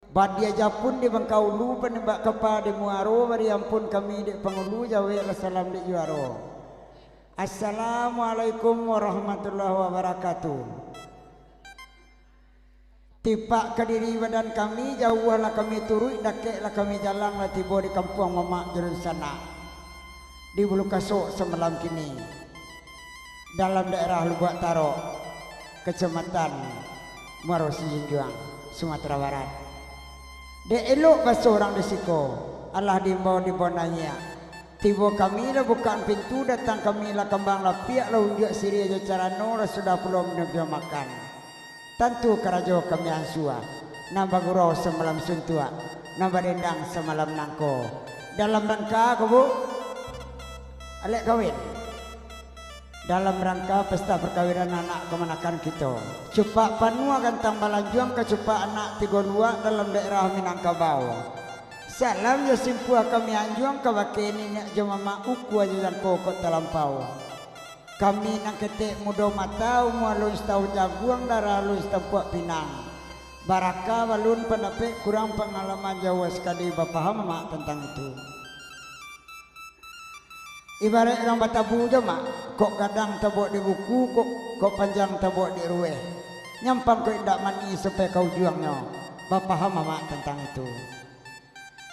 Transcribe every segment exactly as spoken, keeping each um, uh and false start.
Badia japun di Bangkaulu, panembak kapa di Muaro, bari ampun kami dek pangulu, jaweklah salam dek juaro. Assalamualaikum warahmatullahi wabarakatuh. Tipak ka diri badan kami, jauahlah kami turuik, dakeklah kami jalang, lah tibo di kampuang mamak jo dunsanak. Di Bulu Kasok samalam kini, dalam daerah Lubuak Tarok, Kecamatan Muaro Sijunjuang, Sumatera Barat. Dek elok baso urang di siko, alah diimbau di Bonanyiak. Tibo kami lah bukak pintu, datang kami lah kambang lapiak, lah unjuak siriah jo carano, lah sudah pulo minum jo makan. Tantu karajo kami ansua, nan bagurau samalam suntuak, nan badendang samalam nangko. Dalam rangka ko, Bu? Alek kawin. Dalam rangka pesta perkawinan anak kamanakan kito. Cupak panuah gantang balanjuang, kacupak anak tigo luak dalam daerah Minangkabau. Salam jo simpuah kami anjuang, kabake niniak jo mamak, ukua jo jangko kok talampau. Kami nan ketek mudo mata, umua alun sataun jaguang, darah alun satampuak pinang. Baraka balun pandapek, kurang pangalaman, jauah sakali bapaham mamak tantang itu. Ibaraik urang batabu jo, Mak, kok gadang tabuak di buku, kok, kok panjang tabuak di rueh. Nyampang kok indak mani sampai ka ujuangnyo, bapaham mamak tantang itu.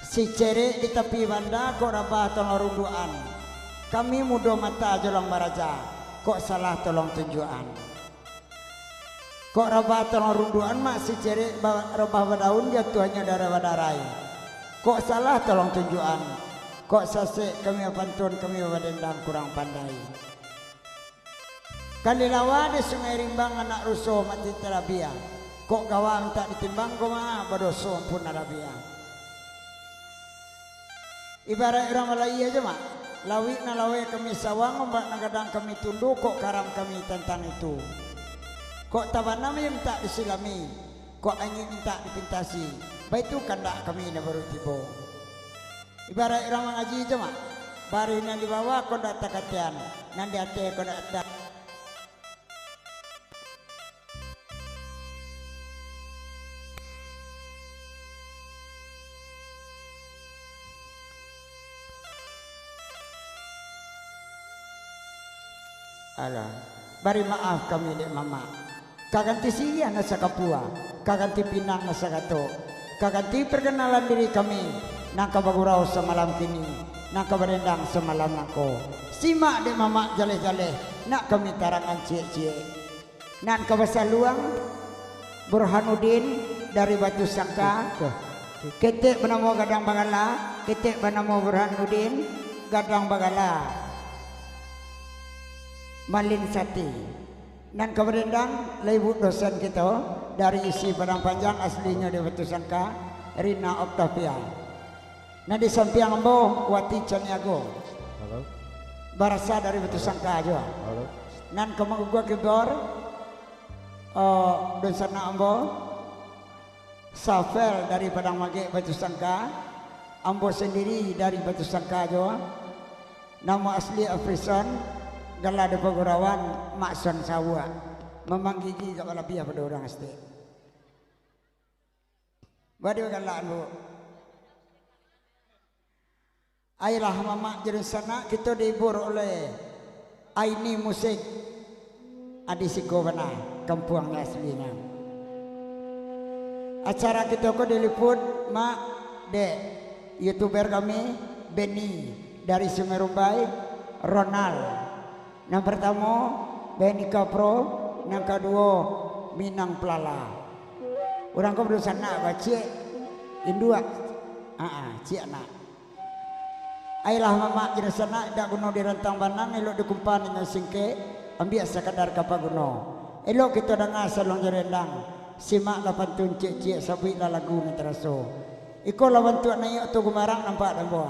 Si cerek di tapi banda, kok rabah tolong runduakan. Kami mudo mata jolong baraja, kok salah tolong tunjuakan. Kok rabah tolong runduakan, Mak, si cerek ba-, rabah badaun, jatuahnyo darah badarai. Kok salah tolong tunjuakan. Kok sasek kami bapantun, kami badendang kurang pandai. Kalilawa di Sungai Rimbang, anak ruso mati talabiah. Kok gawa mintak ditimbang, ko mah badoso ampun alabiah. Ibaraik urang balayia jo, Mak, lawik nan laweh kami sawang, ombak nan gadang kami tundu, kok karam kami tantang itu. Kok tabanam iyo mintak disilami, kok angin mintak dipintasi, baitu kandak kami nan baru tibo. Ibaraik urang mangaji jo, Mak, barih nan di bawah kok ndak takatian, nan di ateh kok ndak ta-, Alah, bari maaf kami dek mamak. Ka ganti siriah nan sakapua, ka ganti pinang nan sagatok, ka ganti parkanalan diri kami, nan ka bagurau samalam kini, nan ka badendang samalam nangko. Simak dek mamak jaleh-jaleh, nak kami tarangkan ciek-ciek. Nan ka basaluang, Burhanuddin dari Batu Sangka. Ketek banamo Gadang Bagala, ketek banamo Burhanuddin, Gadang Bagala. Malin Sati. Nan ka badendang, lah ibu dosen kito, dari isi Padang Panjang, aslinyo di Batu Sangka, Rina Octavia. Nan di sampiang ambo, Wati Caniago. Halo. Barasa dari Batu Sangka juo. Halo. Nan ka manggugua keyboard, eh, dunsanak ambo, Safel dari Padang Magek Batu Sangka, ambo sandiri dari Batu Sangka juo. Namo asli Afrison, gala di pagurauan Mak Son Sawuak. Mamang gigi agak balabiah pado urang saketek. Badi bagalak, Bu. Ayolah, mamak jo dunsanak, kito dihibur oleh Aini Musik. Adi siko bana, kampuangnyo aslinyo. Acara kito ko diliput, Mak, dek youtuber kami, Benny dari Sungai Rumbai, Ronald. Nan partamo, Benika Pro, nan kaduo, Minang Pelala. Urang ko badunsanak, ba ciek induak. Aa, ciek anak. Ayolah, mamak jo dunsanak, indak guno dirantang banang, elok dikumpa nan singkek, ambiak sakadar ka paguno. Elok kito danga saluang jo dendang, simaklah pantun ciek-ciek, sabuiklah lagu nan taraso. Iko lah bantuak naiak tu gumarang, nampak dek ambo.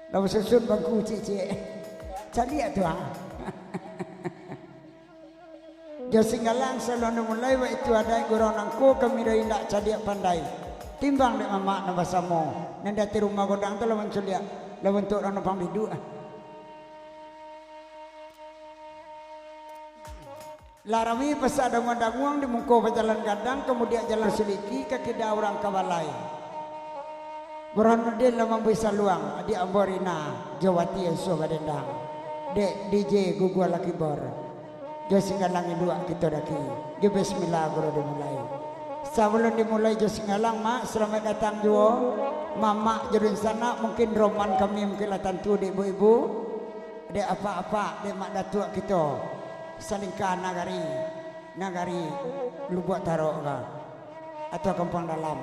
Lah basusun bangku ciek-ciek. Caliak tu, ha. Jo singgalang saluang dimulai, baitu adaik gurau nangko, kami doh indak cadiak pandai. Timbang dek mamak nan basamo, nan di ateh rumah godang tu lah manculiak, lah bantuak urang numpang biduak. Lah rami pasak damuang-damuang di muko pajalan gadang, kamudiak jalan siliki, ka kida urang ka balai. Burhanuddin lah mambuih saluang, adiak ambo Rina, jo Wati Ansuah Badendang. Dek D J Gugua Lakibor. Jo Singgalang Induak kito daki. Jo bismillah guru dimulai. Sabalun dimulai jo Singgalang, Mak, salamaik datang juo. Mamak jo dunsanak, mungkin roman kami mungkin lah tantu dek ibu-ibu. Dek apak-apak, dek mak datuak kito, salingka nagari, nagari Lubuak Tarok ka, atau Kampuang Dalam.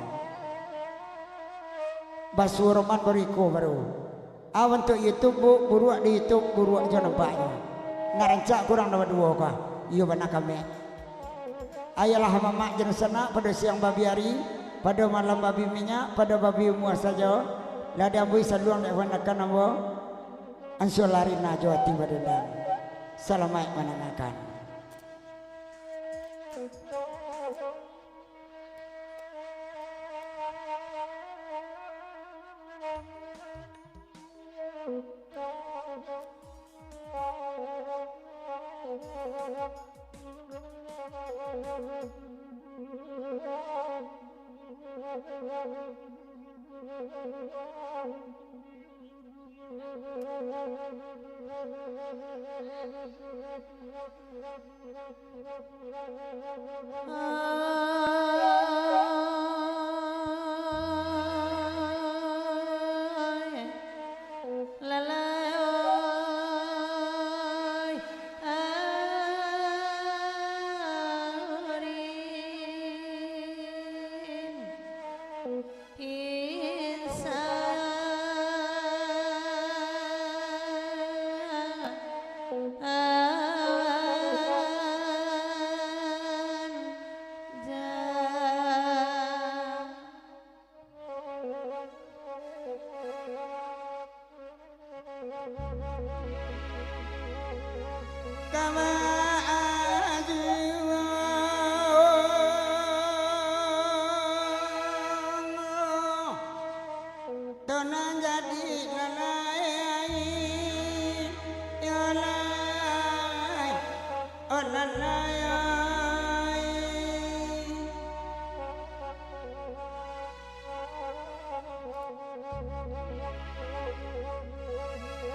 Basuo roman baru iko baru. Awan tu YouTube, bu-, buruak di YouTube, buruak jo nampaknyo. Nak rancak kurang dua duo ka. Iyo bana kami. Ayolah mamak jo dunsanak, pado siang babi ari, pado malam babi minyak, pado babi umua sajo. Lah diambuih saluang dek kamanakan ambo. Ansuah Rina jo Wati Badendang. Salamaik mandangakan.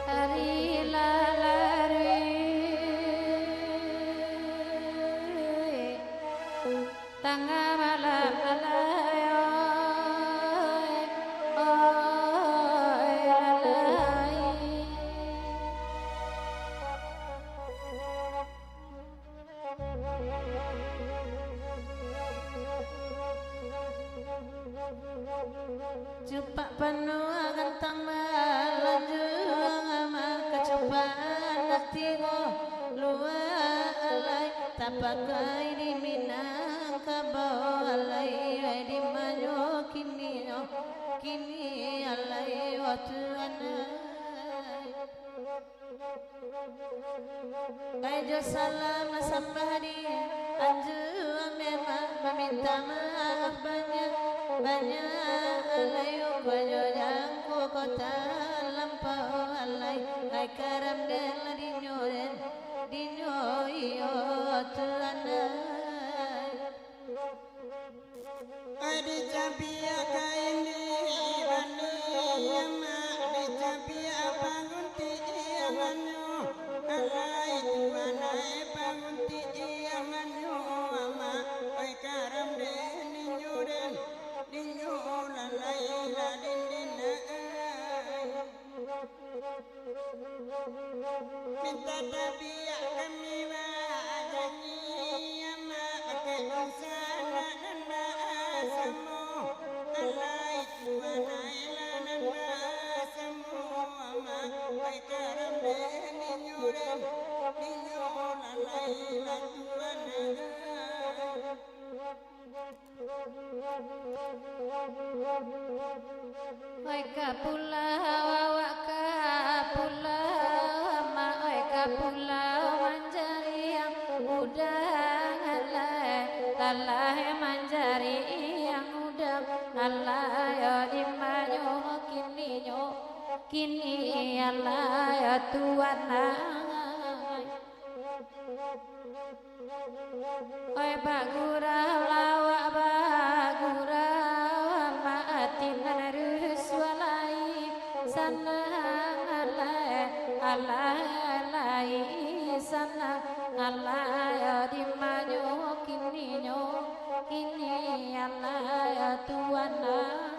Ari lah laruik, tangah malam lah layok, oi lalai. Cupak panuah gantang balanjuang, maka cupak nan tigo lua alai, tapakai di Minangkabau alai, di manyo kininyo, kini alai, oh Tuhan ai. Ai jo salam sambah di anjuang, memang maminta maaf banyak, banyak alai, ubanyo jangko kota lampau alai, ai karam den lah dinyo den, dinyo iyo Tuhan ai. Ai dicabiak kain di bani, amak, dicabiak paguntiang anyo, alai Tuhan ai, paguntiang anyo, amak, ai karam den dinyo den, dinyo lalai lah dindin ai. Mintak tabiak kami bajanji, amak, bakeh dunsanak nan basamo. Alai Tuhan ai lah nan basamo, amak, ai karam den dinyo den, dinyo lalai lah Tuhan ai. Oi ka pulau, awak ka pulau, amak, oi ka pulau manjariang udang, alai, alai manjariang udang, alai, oh, di manyo kininyo, kini, alai, oh, Tuhan ai. Oi bagurau lawak bagurau, mati nan rusuah lai sanang alai, alai lai sanang alai, di manyo kininyo, kini alai tuan ah.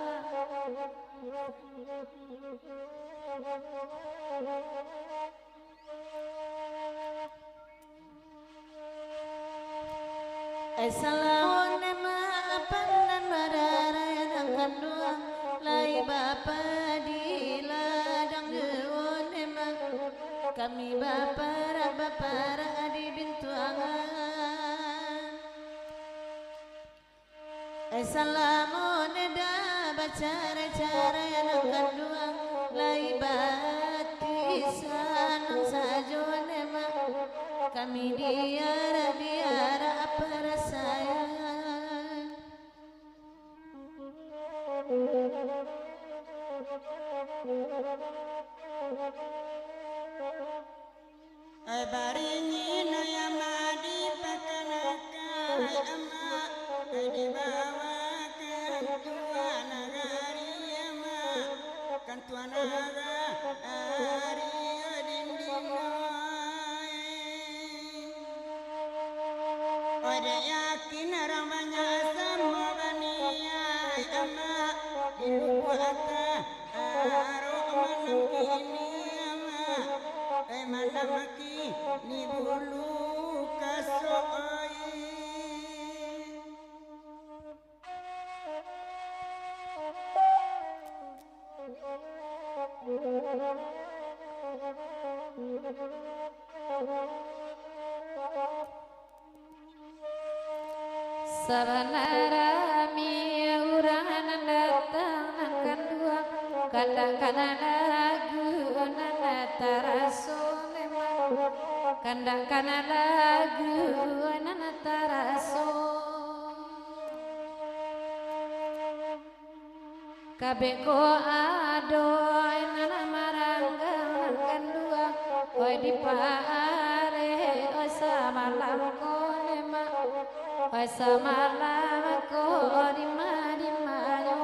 Eh, salaun emak apan nan bararai nan kanduang, lai bapadi ladang juo emak, kami baparak-baparak di bintuangan. Eh, salamo neda bacarai-carai nan kanduang, lai bati sanang sajo ne mak. Kami diarak-diarak parasaian. Ai baringin, ai amak dipakanakan, ai amak, ai dibawakan tuan nagari amak, kan tuan nagari dinding ai. Ai dek yakin urang banyak samo baniai amak, di lubuak ateh Arok malam kini amak, eh, malam kini bulu kasok ai. Sabana rami urang nan datang nan kanduang, kandak kana lagu nan taraso memang, kandak kana lagu nan taraso. Kabek ko ado nan maranggang nan kanduang, oi di paarek, oi samalam ko ne mak, oi samalam ko di ma, di manyo.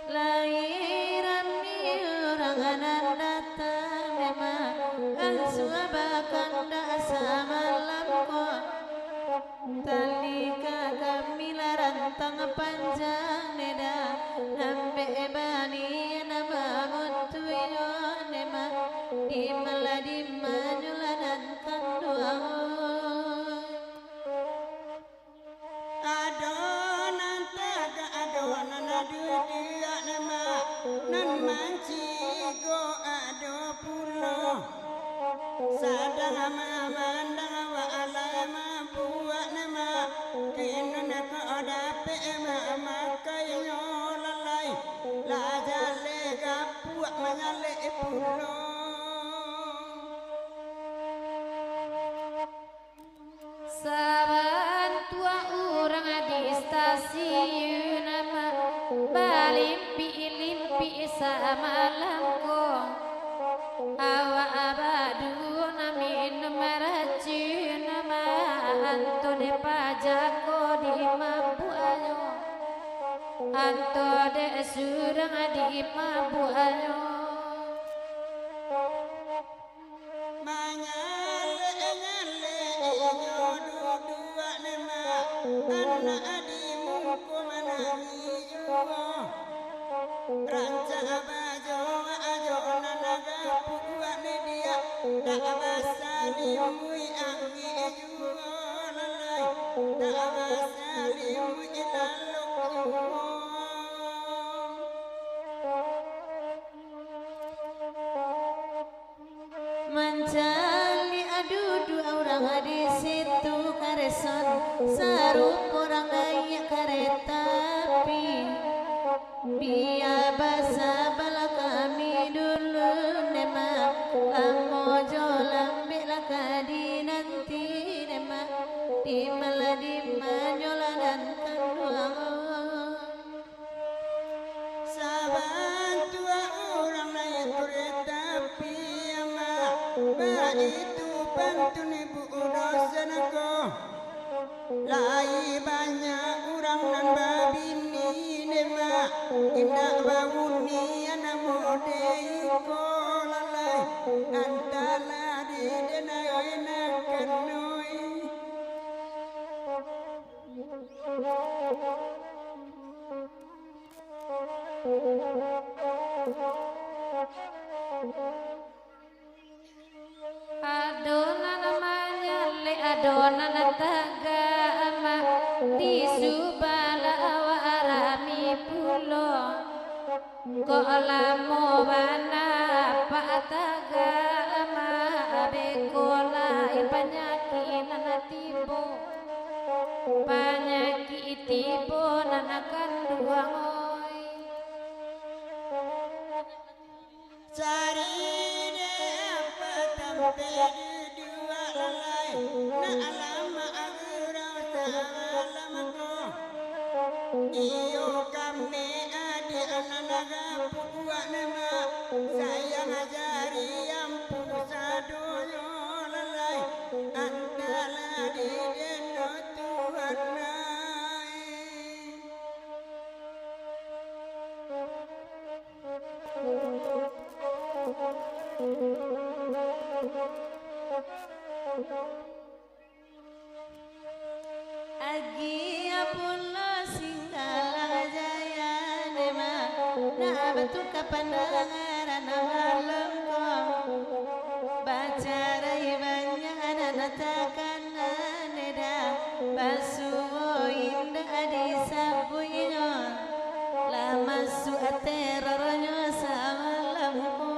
Lai rami urang nan datang memang, ansua bakandak samalam ko. Talika kami lah rantang panjang neda, nambek bani nama muntuyo nema, di mala di manyulah nan kanduang. Ado nan tagak, ado nan duduak, nan ma-, nan mancigok, ado pulo sadang mamandang, awak alai mambuak, nan ma-, kini ko dapek mamakainyo lalai, lah jaleh gapuak manyalek pulo. Sabantuak urang di stasiun, balimpik-limpik samalam ko. Awak baduo minum racun, anto dek pajako dimabuaknyo, anto dek surang dimabuaknyo. Manyalek-nyalek inyo duduak ne mak, anak di muko manangih juo. Rancak bajo ajo nan gapuak ne diak, dak basalimuik angin juo lalai, dak basalimuik lalok juo. Mancaliak duduak urang di situ kareson, sarupo urang naiak kareta api. Bia basabalah kami dulu, ne mak, lamo jo lambek lah ka dinanti, ne mak, di mala di Baitu pantun ibu dosen ko. Lai banyak urang nan babini, Mak, indak bauni anak mode iko lalai, antala di denai nak kanoi. Ado nan manyalek, ado nan tagak, Mak, di subalah awak rami pulo. Kok lamo bana apak tagak, Mak, beko lai panyakik nan tibo, panyakik tibo nan kanduang, oi. Cari dek apak tampek duduak lalai, nak lamo agurau samalam ko. Iyo kami adiak nan laga puak nama, sayang ajari ampu sadonyo lalai, antala di deno Tuhan ai. Agiah pulo Singgalang Jaya nema, nak batuka pandangaran malam ko. Bacarai banyak nan takana neda, basuo indak disabuiknyo, lah masuak teroronyo samalam ko.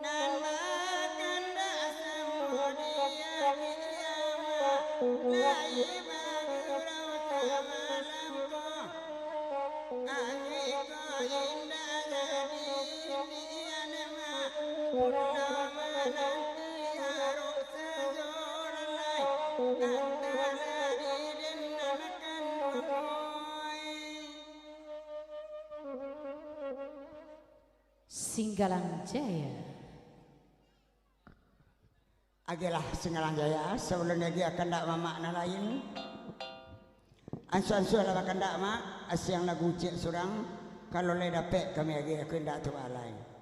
Nan bakandak samo dia kiamat, lai bagurau samalam ko. Angin ko indak jadi dian, Mak, pulo mananti arok sajo lalai, antala di den nan kanduang, oi. Singgalang Jaya. Agiahlah Singgalang Jaya, sabalun agiah kandak mamak nan lain. Ansua-ansualah bakandak, Mak, asiang lagu ciek surang, kalau lai dapek kami agiah kandak tu alai.